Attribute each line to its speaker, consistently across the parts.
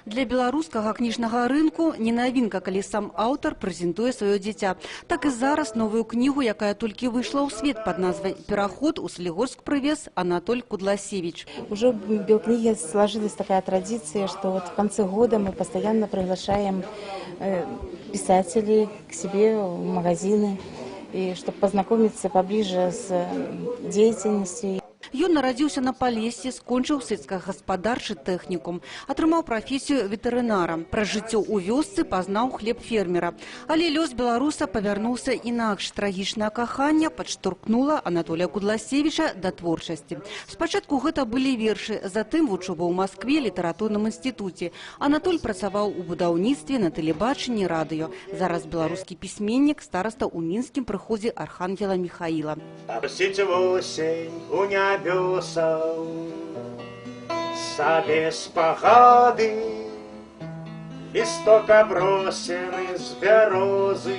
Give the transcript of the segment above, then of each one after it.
Speaker 1: Для беларускага кніжнага рынку не навінка, калі сам аўтар прэзентуе сваё дзіця. Так і зараз новую кнігу, якая толькі выйшла ў свет пад назвай «Пераход», у Салігорск прывез Анатоль Кудласевіч.
Speaker 2: Уже в Белкниге сложилась такая традиция, что вот в конце года мы постоянно приглашаем писателей к себе в магазины, и чтобы познакомиться поближе с деятельностью.
Speaker 1: Ён нарадзіўся на Палессі, скончыў сельскагаспадарчы тэхнікум, атрымаў прафесію ветэрынара. Праз жыццё ў вёсцы пазнаў хлеб фермера. Але лёс беларуса павярнуўся інакш. Трагічнае каханне падштурхнула Анатоля Кудласевіча да творчасці. Спачатку гэта былі вершы, затым вучоба ў Маскве, літаратурным інстытуце. Анатоль працаваў у будаўніцтве, на тэлебачанні, радыё. Зараз беларускі пісьменнік, стараста ў мінскім прыходзе Архангела Михаила.
Speaker 3: Просить восень у нябёсаў сабе спагады, лісток абросены з бярозы.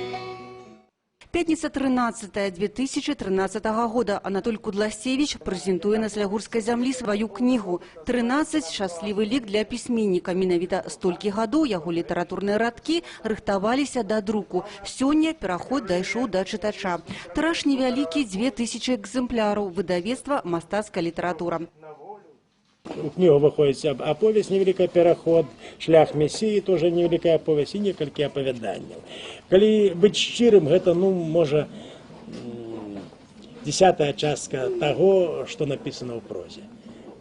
Speaker 1: Пятніца 13 2013 года. Анатоль Кудласевіч прэзентуе на салігорскай зямлі сваю кнігу. 13 – шчаслівы лік для пісьменніка. Менавіта столькі гадоў яго літаратурныя радкі рыхтаваліся да друку. Сёння «Пераход» дайшоў да чытача. Тыраж невялікі – 2000 экземпляраў. Выдавецтва «Мастацкая літаратура».
Speaker 4: У кнігу выходзіць аповесць невялікая «Пераход», «Шлях Месіі», тоже невялікая аповесць, і некалькі апавяданняў. Калі быць шчырым, гэта, ну, можа, 10-я частка таго, што напісана ў прозе.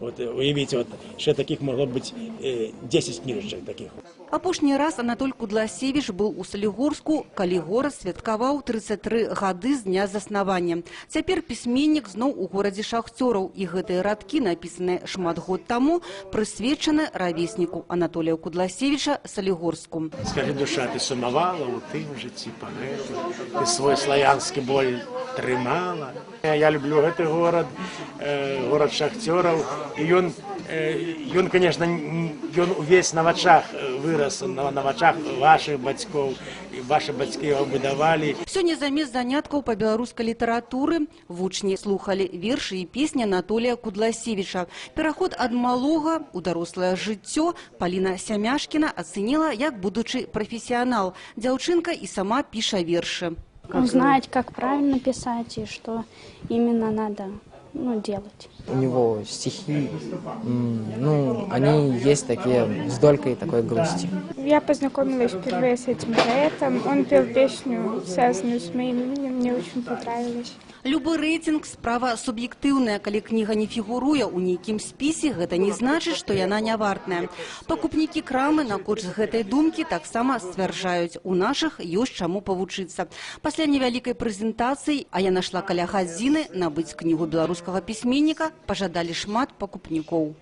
Speaker 4: Вот, уявіце, вот, яшчэ такіх магло быць 10 кніжачак такіх.
Speaker 1: Апошні раз Анатоль Кудласевіч быў у Салігорску, калі горад святкаваў 33 гады з дня заснавання. Цяпер пісьменнік зноў у горадзе шахцёраў, і гэтыя радкі, напісаныя шмат год таму, прысвечаны равесніку Анатолія Кудласевіча, Салігорску.
Speaker 4: Скажы, душа, ты сумавала ў тым жыцці па гэтым, ты свой славянскі боль трымала. Я люблю гэты горад, горад шахцёраў, і ён, конечно, ён увесь на вачах вырас, на вачах вашых бацькоў, і вашы бацькі яго будавалі.
Speaker 1: Сёння замест заняткаў па беларускай літаратуры вучні слухалі вершы і песні Анатолія Кудласевіча. Пераход ад малога ў дарослае жыццё Паліна Сямяшкіна ацэніла як будучы прафесіянал. Дзяўчынка і сама піша вершы.
Speaker 5: Узнать, как правильно писать и что именно надо, ну, делать.
Speaker 6: У него стихи, ну, они есть такие с долькой такой грусти.
Speaker 7: Я познакомилась впервые с этим поэтом. Он пел песню, связанную с моим именем, мне очень понравилось.
Speaker 1: Любы рэйтынг – справа суб'ектыўная. Калі кніга не фігуруе ў нейкім спісе, гэта не значыць, што яна не вартная. Пакупнікі крамы наконт гэтай думкі таксама сцвярджаюць: у нашых ёсць чаму павучыцца. Пасля невялікай прэзентацыі, а яна шла каля гадзіны, набыць кнігу беларускага пісьменніка пажадалі шмат пакупнікоў.